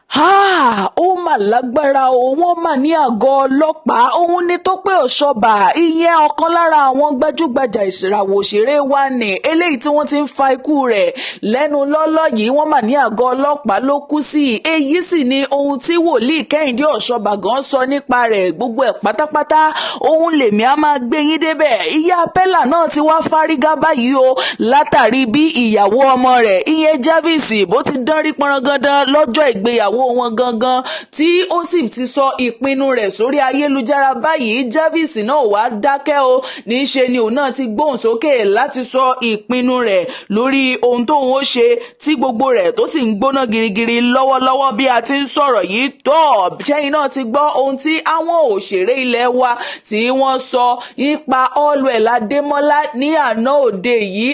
Háà, ó mà lágbára o. Wọ́n mà ní àgọ́ ọlọ́pàá òun ní Tọ́pẹ́ Òṣọ́bà, ìyẹn ọ̀kan lára àwọn gbajúgbajà ìràwọ̀ òṣèré wa ní eléyìí tí wọ́n ti ń fa ikú rẹ̀ lẹ́nu lọ́lọ́ yìí. Wọ́n mà ní àgọ́ ọlọ́pàá ló kú sí. Èyí sì ni ohun tí wòlíì Kẹ́hìndé Òṣọ́bà gan sọ nípa rẹ̀. Gbogbo ẹ̀ pátápátá òun lèmi á máa gbé yín débẹ̀. Ìyá Pẹ́là náà ti wá fárígá báyìí o, látàrí bí ìyàwó ọmọ rẹ̀, ìyẹn Jarvis, bó ti dán rí pọnrangandan lọ́jọ́ ìgbéyàwó wọn gangan, tí ó sì ti sọ ìpinnu rẹ̀ sórí ayélujára báyìí. Jarvis náà wá dákẹ́ o. Níṣe ni òun náà ti gbóhùn sókè láti sọ ìpinnu rẹ̀ lórí ohun tóun ó ṣe, tí gbogbo rẹ̀ tó sì ń gbóná girigiri lọ́wọ́lọ́wọ́ bí a ti ń sọ̀rọ̀ yìí. Tó ṣẹ́yìn náà ti gbọ́ ohun tí àwọn òṣèré ilé wa tí wọ́n sọ nípa Allwell Adémọ́lá ní àná òde yìí.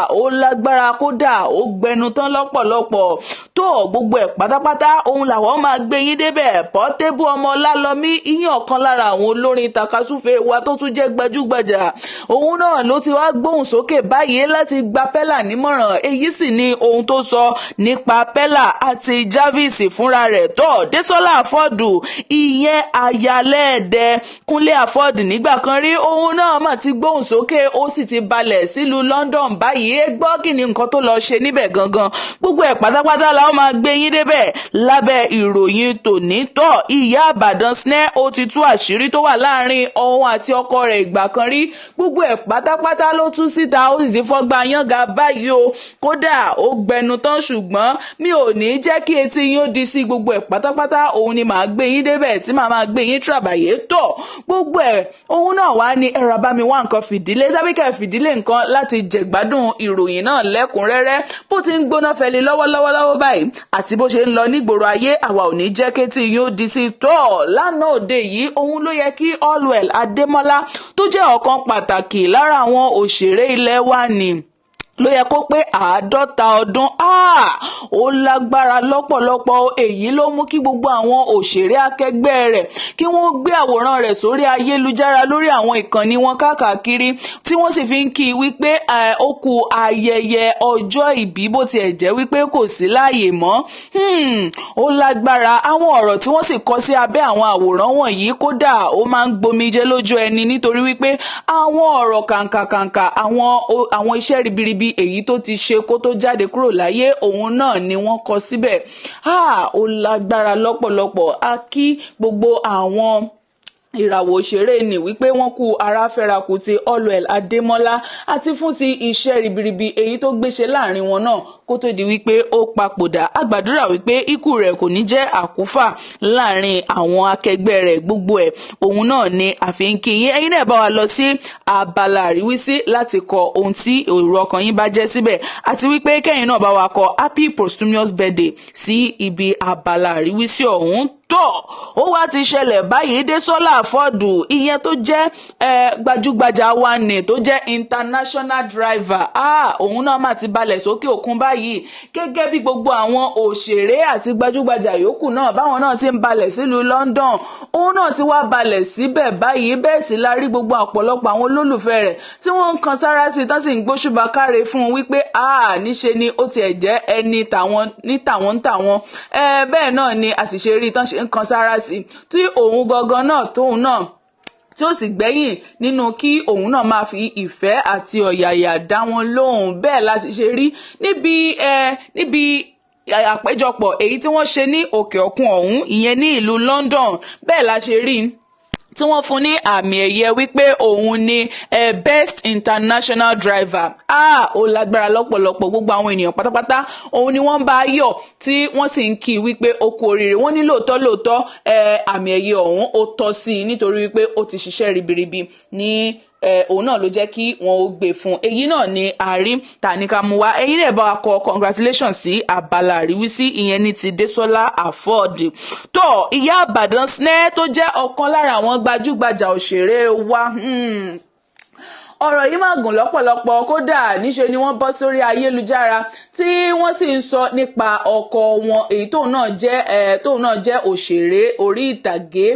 Ó lágbára, kódà ó gbẹnu tán lọ́pọ̀lọpọ̀. Tó gbogbo ẹ̀ pátápátá òun làwọn máa gbé yín débẹ̀. Portable ọmọ Ọlálọ́mí, ìyẹn ọ̀kan lára àwọn olórin takasúfè wa tó tún jẹ́ gbajúgbajà, òun náà ló ti wá gbóhùn sókè báyìí láti gba Pella nímọ̀ràn. Èyí sì ni ohun tó sọ nípa Pella àti Jarvis fúnra rẹ̀. Tó Désọ́lá Àfọ́dù, ìyẹn ayálẹ́ẹ̀dẹ Kúnlé Afod nígbà kan rí, òun náà mà ti gbóhùn sókè, ó sì ti balẹ̀ sílùú London báyìí. Ẹ gbọ́, kí ni nǹkan tó lọ ṣe níbẹ̀ gangan? Gbogbo ẹ̀ pátápátá la ó máa gbé yín débẹ̀ lábẹ́ ìròyìn tòní. Tọ́ ìyá Àbàdàn Snare, ó ti tú àṣírí tó wà láàrin òun àti ọkọ rẹ̀ ìgbà kan rí. Gbogbo ẹ̀ pátápátá ló tú síta, ó sì ti fọ́gbà yángá báyìí o. Kódà ó gbẹnu tán, ṣùgbọ́n mi ò ní jẹ́ kí etí yín ó di sí. Gbogbo ẹ̀ pátápátá òun ni màá gbé yín débẹ̀, tí màá máa gbé yín tàbàyè. Tọ̀ gbogbo ẹ̀ òun náà wá ní ẹ̀rọ bá mi wá nǹkan fìdílé tàbí kẹ́ fìdílé nǹkan láti jẹ̀gbádùn ìròyìn náà lẹ́kùnrẹ́rẹ́, bó ti ń gbóná fẹli lọ́wọ́lọ́wọ́ lọ́wọ́ báyìí àti bó ṣe ń lọ nígboro ayé. Àwa ò ní jẹ́ kétí yín ó di sí. Tọ́ lánàá òde yìí, òun ló yẹ kí Allwell Adémọ́lá, tó jẹ́ ọ̀kan pàtàkì lára àwọn òṣèré ilé wa ní, ló yẹ kó pé 50 ọdún. Ó lágbára lọ́pọ̀lọpọ̀. Èyí ló mú kí gbogbo àwọn òṣèré akẹgbẹ́ rẹ̀ kí wọ́n gbé àwòrán rẹ̀ sórí ayélujára, lórí àwọn ìkànnì wọn káàkiri, tí wọ́n sì fi ń kí i wípé ó kú ayẹyẹ ọjọ́ ìbí, bó tiẹ̀ jẹ́ wípé kò sí láàyè mọ́. Ó lágbára. Àwọn ọ̀rọ̀ tí wọ́n sì kọ sí abẹ́ àwọn àwòrán wọ̀nyí, kódà ó máa ń gbomijé lójú ẹni, nítorí wípé àwọn ọ̀rọ̀ kàǹkàkàǹkà, àwọn iṣẹ́ ribiribi èyí tó ti ṣe kó tó jáde kúrò láyé, òun náà ni wọ́n kọ síbẹ̀. Ó lágbára lọ́pọ̀lọpọ̀. A kí gbogbo àwọn ìràwọ̀ òṣèré ní wípé wọ́n kú ara fẹ́rakù ti Allwell Adémọ́lá àti fún ti iṣẹ́ ribiribi èyí tó gbéṣe láàrin wọn náà kó tó di wípé ó papòdà. A gbàdúrà wípé ikú rẹ̀ kò ní jẹ́ àkúfà láàrin àwọn akẹgbẹ́ rẹ̀. Gbogbo ẹ̀ òun náà ni àfi ń kí yín. Ẹ̀yin náà bá wa lọ sí abala àríwísí láti kọ ohun tí èrò ọkàn yín bá jẹ́ síbẹ̀, àti wípé kẹ́yìn náà bá wa kọ happy posthumous birthday sí ibi abala àríwísí ọ̀hún. Tó ó wá ti ṣẹlẹ̀ báyìí, Désọ́lá Àfọ́dù, ìyẹn tó jẹ́ gbajúgbajà wa ní, tó jẹ́ international driver, òun náà mà ti balẹ̀ sókè òkun báyìí, gẹ́gẹ́ bí gbogbo àwọn òṣèré àti gbajúgbajà yòókù náà báwọn náà ti ń balẹ̀ sílùú London. Òun náà ti wá balẹ̀ síbẹ̀ báyìí. Bẹ́ẹ̀ sì la rí gbogbo ọ̀pọ̀lọpọ̀ àwọn olólùfẹ́ rẹ̀ tí wọ́n ń kan sára sí i, tán sì ń gbóṣùbà káre fún un wípé níṣe ni ó tiẹ̀ jẹ́ ẹni tàwọn ní tàwọn ń tàwọn. Bẹ́ẹ̀ náà ni a sì ṣe rí tán ṣe ń kan sára sí i, tí òun gangan náà tóun náà tí ó sì gbẹ́yìn nínú kí òun náà máa fi ìfẹ́ àti ọ̀yàyà dá wọn lóhùn. Bẹ́ẹ̀ la sì ṣe rí níbi àpéjọpọ̀ èyí tí wọ́n ṣe ní òkè òkun ọ̀hún, ìyẹn ní ìlú London. Bẹ́ẹ̀ la ṣe rí tí wọ́n fún ní àmì ẹ̀yẹ wípé òun ni best international driver. Ó lágbára lọ́pọ̀lọpọ̀. Gbogbo àwọn ènìyàn pátápátá òun ni wọ́n bá yọ̀, tí wọ́n sì ń kí i wípé ó kú oríire. Wọ́n ní lóòótọ́ lóòótọ́, àmì ẹ̀yẹ ọ̀hún ó tọ́ sí i, nítorí wípé ó ti ṣiṣẹ́ ribiribi ní òun náà ló jẹ́ kí wọ́n ó gbé fún un. Èyí náà ni àárí ta ní ká mú wá. Ẹ̀yin náà bá wa kọ congratulations sí abala àríwísí, ìyẹn ní ti Désọ́lá Afod. Tó ìyá Àbàdàn Snare, tó jẹ́ ọ̀kan lára àwọn gbajúgbajà òṣèré wa. Ọ̀rọ̀ yìí máa gùn lọ́pọ̀lọpọ̀. Kódà níṣe ni wọ́n bọ́ sórí ayélujára tí wọ́n sì ń sọ nípa ọkọ wọn, èyí tóun náà jẹ́ òṣèré orí ìtàgé.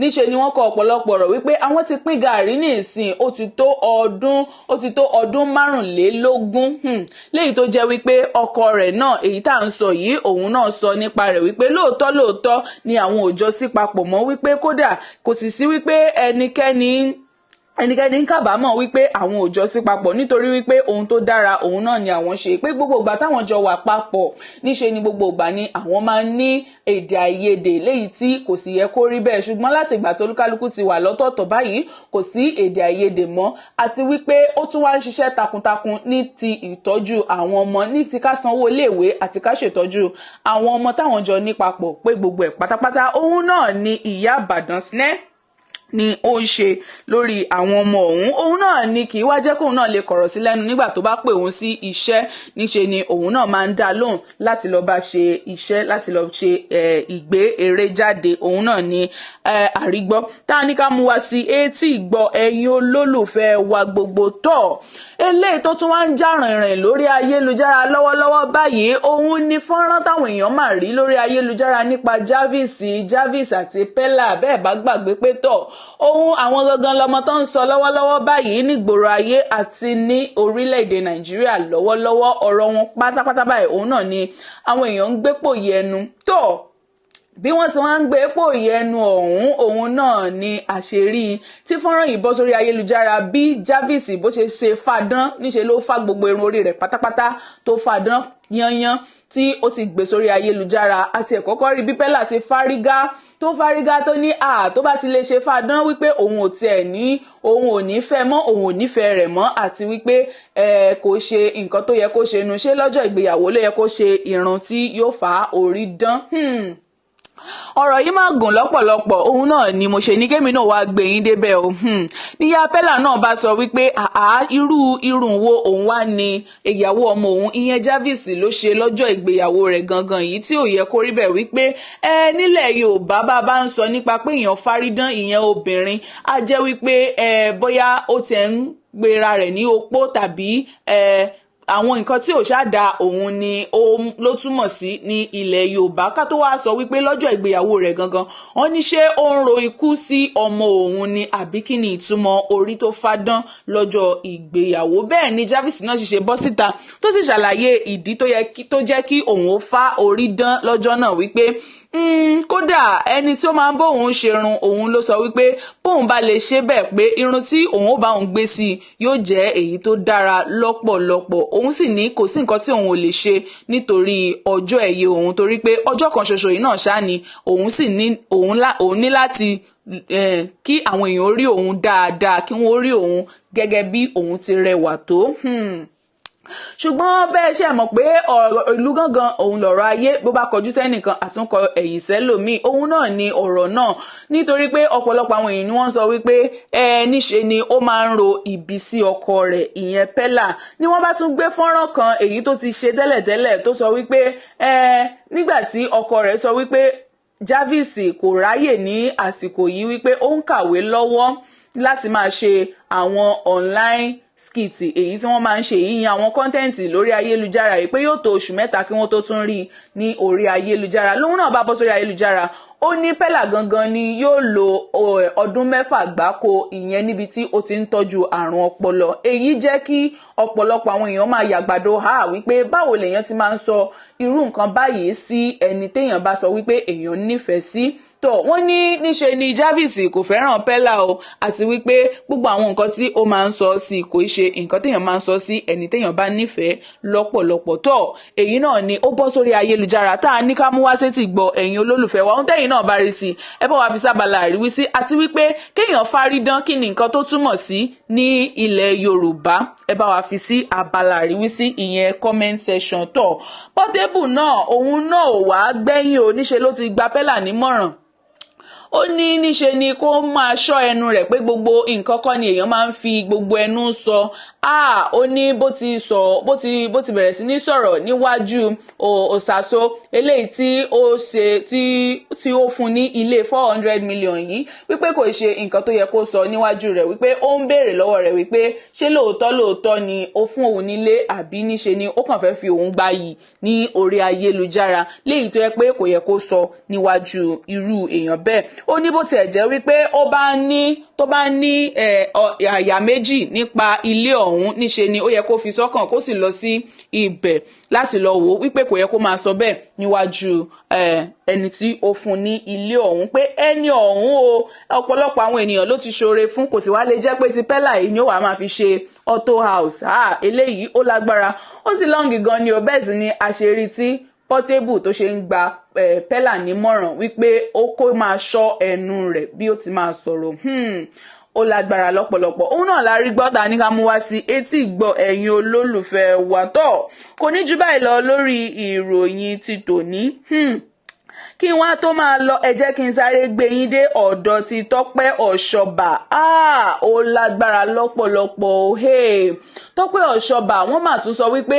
Níṣe ni wọ́n kọ ọ̀pọ̀lọpọ̀ ọ̀rọ̀ wípé àwọn ti pín gàrí ní ìsìn, ó ti tó ọdún 25, léyìí tó jẹ́ wípé ọkọ rẹ̀ náà, èyí tá à ń sọ yìí, òun náà sọ nípa rẹ̀ wípé lóòótọ́ lóòótọ́ ni àwọn ò jọ sí papọ̀ mọ́, wípé kódà kò sì sí wípé ẹnikẹ́ni ń kábàámọ̀ wípé àwọn ò jọ sí papọ̀, nítorí wípé ohun tó dára òun náà ni àwọn ṣe, pé gbogbo ìgbà táwọn jọ wà papọ̀, níṣe ni gbogbo ìgbà ni àwọn máa ń ní èdè àìyedè, léyìí tí kò sì yẹ kó rí bẹ́ẹ̀. Ṣùgbọ́n láti ìgbà tó olúkálukú ti wà lọ́tọ̀ọ̀tọ̀ báyìí, kò sí èdè àìyedè mọ́, àti wípé ó tún wá ń ṣiṣẹ́ takuntakun ní ti ìtọ́jú àwọn ọmọ, ní ti ká sanwó iléèwé àti ká ṣètọ́jú àwọn ọmọ táwọn jọ ní papọ̀, pé gbogbo ẹ̀ pátápátá òun náà ni ìyá Ìbàdàn sinẹ́ ni ó ń ṣe lórí àwọn ọmọ òun. Òun náà ni kì í wá jẹ́ kóun náà lè kọ̀rọ̀ sí lẹ́nu nígbà tó bá pè òun sí iṣẹ́. Níṣe ni òun náà máa ń dá lóhùn láti lọ bá ṣe iṣẹ́, láti lọ ṣe ìgbé eré jáde. Òun náà ni àrígbọ́ tá a ní ká mú wá sí etí ìgbọ́ ẹ̀yin olólùfẹ́ wa gbogbo. Tọ̀, eléyìí tó tún wá ń jà rìnrìn lórí ayélujára lọ́wọ́lọ́wọ́ báyìí, òun ni fọ́nrán táwọn èèyàn máa rí lórí ayélujára nípa Jarvis àti Pella. Bẹ́ẹ̀ bá gbàgbé pé tọ̀, ohun àwọn gangan lọmọ tó ń sọ lọ́wọ́lọ́wọ́ báyìí nígboro ayé àti ní orílẹ̀-èdè Nàìjíríà lọ́wọ́lọ́wọ́. Ọ̀rọ̀ wọn pátápátá báyìí, òun náà ni àwọn èèyàn ń gbépò yẹnu tó. Bí wọ́n ti wá ń gbé pòyì ẹnu ọ̀hún, òun náà ni àṣírí tí fọ́nrán yìí bọ́ sórí ayélujára, bí Jarvis bó ṣe ṣe fàdán, níṣe ló fá gbogbo irun orí rẹ̀ pátápátá, tó fàdán yányán, tí ó sì gbé sórí ayélujára. Àti ẹ̀kọ́kọ́ rí bí Pella ti fárígá, tó fárígá, tó ní à tó bá ti lè ṣe fàdán, wípé òun ò tiẹ̀ ní, òun ò ní fẹ́ mọ́, òun ò nífẹ̀ẹ́ rẹ̀ mọ́, àti wípé ẹ kò ṣe nǹkan tó yẹ kó ṣe nu. Ṣé lọ́jọ́ ìgbéyàwó ló yẹ kó ṣe irun tí yóò fà orí dán? Ọ̀rọ̀ yìí máa gùn lọ́pọ̀lọpọ̀. Òun náà ni mo ṣe ní kémi náà wá gbé yín débẹ̀ o. Níyà Pella náà bá sọ wípé àá, irú irun wo òun wá ní ìyàwó ọmọ òun, ìyẹn Jarvis, ló ṣe lọ́jọ́ ìgbéyàwó rẹ̀ gangan yìí tí ò yẹ kó rí bẹ́ẹ̀, wípé ẹ nílẹ̀ Yorùbá, bá bá ń sọ nípa pé èèyàn fárídán, ìyẹn obìnrin, á jẹ́ wípé ẹ bóyá ó tiẹ̀ ń gbéra rẹ̀ ní opó tàbí ẹ àwọn nǹkan tí ò ṣáà òun ni ó ló túmọ̀ sí ní ilẹ̀ Yorùbá. Ká tó wáá sọ wípé lọ́jọ́ ìgbéyàwó rẹ̀ gangan, wọ́n ní ṣé ó ń ro ikú sí ọmọ òun ni, àbí kí ni ìtumọ̀ orí tó fádán lọ́jọ́ ìgbéyàwó? Bẹ́ẹ̀ ni Jarvis náà sì ṣe bọ́ síta, tó sì ṣàlàyé ìdí tó jẹ́ kí òun ó fá orí dán lọ́jọ́ náà, wípé kódà ẹni tí ó máa ń bóun ṣerun òun ló sọ wípé bóun bá lè ṣe bẹ́ẹ̀, pé irun tí òun ó bá òun gbé sí i yóò jẹ́ èyí tó dára lọ́pọ̀lọpọ̀. Òun sì ní kò sí nǹkan tí òun ò lè ṣe nítorí ọjọ́ ẹ̀yẹ òun, torí pé ọjọ́ kan ṣoṣo yìí náà ṣáá ni òun sì ní òun ní láti kí àwọn èèyàn rí òun dáadáa, kí wọ́n rí òun gẹ́gẹ́ bí òun ti rẹwà tó. Ṣùgbọ́n bẹ́ẹ̀ ṣe mọ̀ pé ọ̀rọ̀ ìlú gángan òun lọ̀rọ̀ ayé, bó bá kọjú sẹ́nìkan, àtúnkọ ẹ̀yìn sẹ́lòmíì, òun náà ni ọ̀rọ̀ náà, nítorí pé ọ̀pọ̀lọpọ̀ àwọn èèyàn ni wọ́n sọ wípé ẹ níṣe ni ó máa ń ro ibi sí ọkọ rẹ̀, ìyẹn Pella. Ni wọ́n bá tún gbé fọ́nrán kan èyí tó ti ṣe tẹ́lẹ̀tẹ́lẹ̀, tó sọ wípé ẹ nígbà tí ọkọ rẹ̀ sọ wípé Jarvis kò ráyè ní àsìkò yìí, wípé ó ń kàwé lọ́wọ́ láti máa ṣe àwọn online skit èyí tí wọ́n máa ń ṣe yìí, àwọn content lórí ayélujára yìí, pé yóò tó oṣù 3 kí wọ́n tó tún rí i ní orí ayélujára. Lóhun náà bá bọ́ sórí ayélujára, ó ní Pella gangan ni yóò lo ọdún 6 gbáko, ìyẹn níbi tí ó ti ń tọ́jú àrùn ọpọlọ. Èyí jẹ́ kí ọ̀pọ̀lọpọ̀ àwọn èèyàn máa yàgbàdo ha wípé báwo lèèyàn ti máa ń sọ irú nǹkan báyìí sí ẹni téèyàn bá sọ wípé èèyàn nífẹ̀ẹ́ sí. Tó wọ́n ní níṣe ni Jarvis kò fẹ́ràn Pella o, àti wípé gbogbo àwọn nǹkan tí ó máa ń sọ sí kò í ṣe nǹkan téèyàn máa ń sọ sí ẹni téèyàn bá nífẹ̀ẹ́ lọ́pọ̀lọpọ̀. Tó èyí náà ni ó bọ́ sórí ayélujára tá a ní ká mú wá sétí gbọ́ ẹ̀yin olólùfẹ́ wa. Ohun tẹ́yin náà bá rí sí, ẹ bá wa fi sábàlá àríwísí, àti wípé kéèyàn fárídán, kí ni nǹkan tó túmọ̀ sí ní ilẹ̀ Yorùbá? Ẹ bá wa fi sí abala àríwísí, ìyẹn comment section. Tó Portable náà, òun náà ò wá gbẹ́yìn o. Níṣe ló ti gba Pella nímọ̀ràn. Ó ní níṣe ni kó máa ṣọ́ ẹnu rẹ̀, pé gbogbo nǹkan kọ́ ni èèyàn máa ń fi gbogbo ẹnu sọ. Ó ní bó ti sọ, bó ti bẹ̀rẹ̀ sí ní sọ̀rọ̀ níwájú Òṣàṣo eléyìí tí ó ṣe tí ó fún ní ilé 400 million yìí, wípé kò ṣe nǹkan tó yẹ kó sọ níwájú rẹ̀, wípé ó ń béèrè lọ́wọ́ rẹ̀ wípé ṣé lóòótọ́ lóòótọ́ ni ó fún òun nílé, àbí níṣe ni ó kàn fẹ́ fi òun gbá yìí ní orí ayélujára, léyìí tó yẹ pé kò yẹ kó sọ níwájú irú èèyàn bẹ́ẹ̀. Ó ní bó tiẹ̀ jẹ́ wípé ó bá ní tó bá ní àyà méjì nípa ilé ọ̀hún, níṣe ni ó yẹ kó fi sọ́kàn, kó sì lọ sí ibẹ̀ láti lọ wò ó, wípé kò yẹ kó máa sọ bẹ́ẹ̀ níwájú ẹni tí ó fún ní ilé ọ̀hún, pé ẹni ọ̀hún o, ọ̀pọ̀lọpọ̀ àwọn ènìyàn ló ti ṣoore fún, kò sì wá lè jẹ́ pé ti pẹ́là yìí ni ó wàá máa fi ṣe auto house. Eléyìí ó lágbára, ó sì long gan ni o. Bẹ́ẹ̀ sì ni àṣírí tí Portable tó ṣe ń gba Pella nímọ̀ràn wípé ó kó máa ṣọ́ ẹnu rẹ̀ bí ó ti máa sọ̀rọ̀. Ó lágbára lọ́pọ̀lọpọ̀. Òun náà la rí gbọ́ ta ní ká mú wá sí etí ìgbọ́ ẹ̀yin olólùfẹ́ wa. Tọ́ kò ní jù báyìí lọ lórí ìròyìn ti tòní. Kí wọ́n á tó máa lọ, ẹ jẹ́ kí n sáré gbé yín dé ọ̀dọ̀ ti Tọ́pẹ́ Ọ̀ṣọ́bà. Ó lágbára lọ́pọ̀lọpọ̀. Tọ́pẹ́ Ọ̀ṣọ́bà, wọ́n mà tún sọ wípé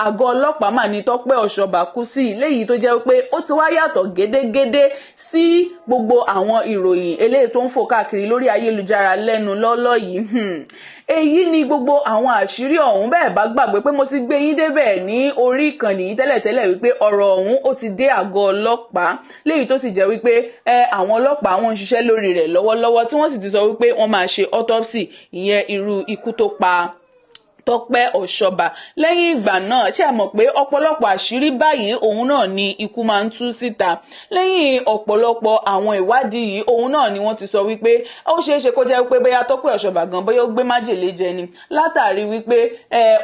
àgọ́ ọlọ́pàá mà ní Tọ́pẹ́ Ọ̀ṣọ́bà kú sí, léyìí tó jẹ́ wípé ó ti wá yàtọ̀ gédégédé sí gbogbo àwọn ìròyìn eléyìí tó ń fò káàkiri lórí ayélujára lẹ́nu lọ́lọ́ yìí. Èyí ni gbogbo àwọn àṣírí ọ̀hún. Bẹ́ẹ̀ bá gbàgbé pé mo ti gbé yín débẹ̀ ní orí ìkànnì yìí tẹ́lẹ̀tẹ́lẹ̀ wípé ọ̀rọ̀ ọ̀hún ó ti dé àgọ́ ọlọ́pàá, léyìí tó sì jẹ́ wípé àwọn ọlọ́pàá wọ́n ń ṣiṣẹ́ lórí rẹ̀ lọ́wọ́lọ́wọ́, tí wọ́n sì ti sọ wípé wọ́n máa ṣe autopsy, ìyẹn irú ikú tó pa Tọ́pẹ́ Ọ̀ṣọ́bà. Lẹ́yìn ìgbà náà, ṣe mọ̀ pé ọ̀pọ̀lọpọ̀ àṣírí báyìí òun náà ni ikú máa ń tú síta. Lẹ́yìn ọ̀pọ̀lọpọ̀ àwọn ìwádìí yìí, òun náà ni wọ́n ti sọ wípé ó ṣeé ṣe kó jẹ́ wípé bóyá Tọ́pẹ́ Ọ̀ṣọ́bà gan, bóyá ó gbé májèlé jẹ ni, látàrí wípé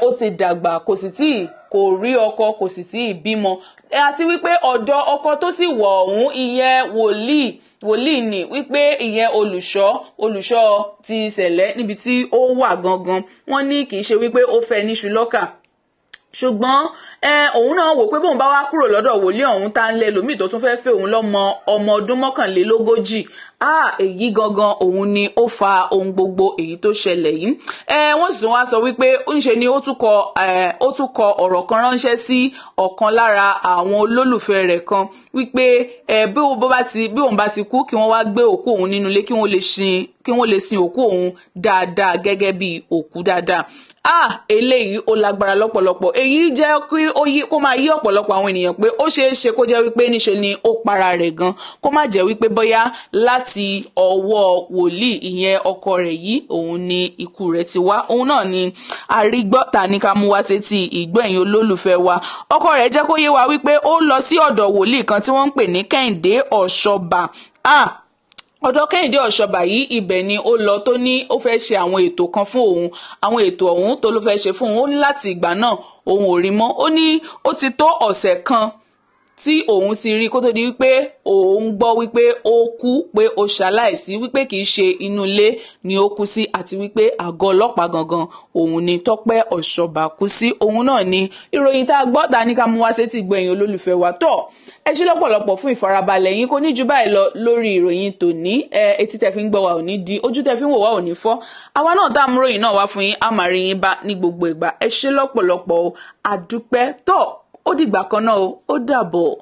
ó ti dàgbà, kò sì tíì kò rí ọkọ, kò sì tíì bímọ, àti wípé ọ̀dọ̀ ọkọ tó sì wọ̀ ọ̀hún, ìyẹn wòlíì ni, wípé ìyẹn olùṣọ́ ti ìṣẹ̀lẹ̀ níbi tí ó wà gangan, wọ́n ní kì í ṣe wípé ó fẹ́ níṣu lọ́kà, ṣùgbọ́n òun náà wò pé bóun bá wá kúrò lọ́dọ̀ wòlíì ọ̀hún, tá ń lé lòmíì tó tún fẹ́ẹ́ fẹ́ òun lọ́mọ ọmọ ọdún 41. Èyí gangan òun ni ó fa ohun gbogbo èyí tó ṣẹlẹ̀ yìí. Wọ́n sì tún wá sọ wípé ńṣe ni ó tún kọ ọ̀rọ̀ kan ránṣẹ́ sí ọ̀kan lára àwọn olólùfẹ́ rẹ̀ kan wípé bí òun bá ti kú, kí wọ́n wá gbé òkú òun nínú ilé, kí wọ́n lè sin òkú òun dáadáa gẹ́gẹ́ bí òkú dáadáa. Eléyìí ó lágbára lọ́pọ̀lọpọ̀. Èyí jẹ́ kí ó yí kó máa yí ọ̀pọ̀lọpọ̀ àwọn ènìyàn pé ó ṣeé ṣe kó jẹ́ wípé níṣe ni ó para rẹ̀ gan, kó má jẹ́ wípé bóyá láti ọwọ́ wòlíì, ìyẹn ọkọ rẹ̀ yìí, òun ni ikú rẹ̀ ti wá. Òun náà ni àrígbọ́ ta ní ká mú wá sétí ìgbọ́ ẹ̀yin olólùfẹ́ wa. Ọkọ rẹ̀ jẹ́ kó yé wa wípé ó lọ sí ọ̀dọ̀ wòlíì kan tí wọ́n ń pè ní Kẹ́hìndé Ọ̀ṣọ́bà. Ọ̀dọ̀ Kẹ́hìndé Ọ̀ṣọ́bà yìí, ibẹ̀ ni ó lọ tó ní ó fẹ́ ṣe àwọn ètò kan fún òun. Àwọn ètò ọ̀hún tó ló fẹ́ ṣe fún òun, ó ní láti ìgbà náà òun ò rí mọ́. Ó ní ó ti tó ọ̀sẹ̀ kan tí òun ti rí kó tó di wípé òun gbọ́ wípé ó kú, pé ó ṣaláìsí, wípé kì í ṣe inú ilé ni ó kú sí, àti wípé àgọ́ ọlọ́pàá gangan òun ni Tọ́pẹ́ Ọ̀ṣọ́bà kú sí. Òun náà ni ìròyìn tá a gbọ́ ta ní ká mú wá sétí gbẹ̀yìn olólùfẹ́ wa. Tọ́ ẹ ṣé lọ́pọ̀lọpọ̀ fún ìfarabalẹ̀ yín. Kò ní ju báyìí lọ lórí ìròyìn tòní. Ẹ etí tẹ fi ń gbọ́ wa ò ní di, ojú tẹ fi ń wò wá ò ní fọ́. Àwa náà tá a mú ròyìn náà wá fún yín, á máa rí yín bá ní gbogbo ìgbà. Ẹ ṣé lọ́pọ̀lọpọ̀ o, àdúpẹ́. Tọ́ ó dìgbà kan náà o, ó dàbọ̀.